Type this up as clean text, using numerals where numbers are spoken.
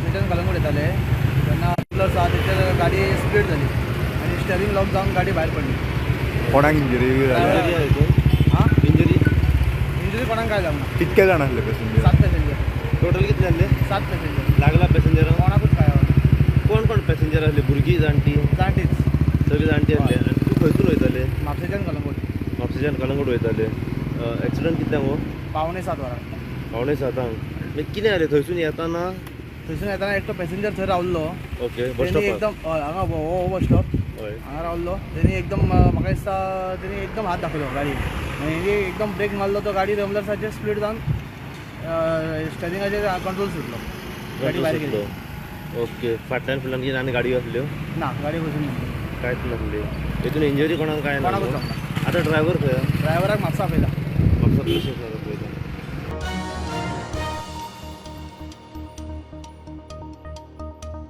म्हापशेच्यान कलंगूट येताले तेन्ना प्लस आहा तेचेर गाडी स्प्लीट जाली आनी स्टेरिंग लॉक जावन गाडी भायर पडली. कोणाक इंजरी जाली? हां, इंजरी इंजरी कोणाक काय जावंक ना. कितके जाण आसले पॅसेंजर? 7 पॅसेंजर. टोटल कितले आसले? 7 पॅसेंजर. लागला पॅसेंजर? कोणाकूच काय कोण कोण पॅसेंजर आसले? भुरगीं, जाणटी? जाणटीच, सगळीं जाणटी आसले. आनी तूं खंयसून वयताले? म्हापशेच्यान कलंगूट. म्हापशेच्यान कलंगूट वयताले. एक्सिडंट कितल्यांक हो? 6:45 वरां. 6:45. मागीर कितें जालें थंयसून येताना? थंयसून येताना एकटो पॅसेंजर थंय रावल्लो. ओके, बस स्टॉपार एकदम हांगा हो बस स्टॉप हय हांगा रावल्लो. तेणी एकदम म्हाका दिसता तेणी एकदम हात दाखयलो गाडी, मागीर एकदम ब्रेक मारलो तो गाडी रमलर्साचेर स्प्लीट जावन स्टेरिंगाचेर कंट्रोल सुटलो, गाडी भायर गेली. ओके, फाटल्यान फुडल्यान कितें आनी गाडी आसल्यो? ना, गाडी बसून कांयच नासली. हितून इंजरी कोणाक काय ना? कोणाकूच जावंक ना. आतां ड्रायव्हर खंय? ड्रायव्हराक म्हापसा आपयला. म्हापसा पुलीस स्टेशनार आपयला.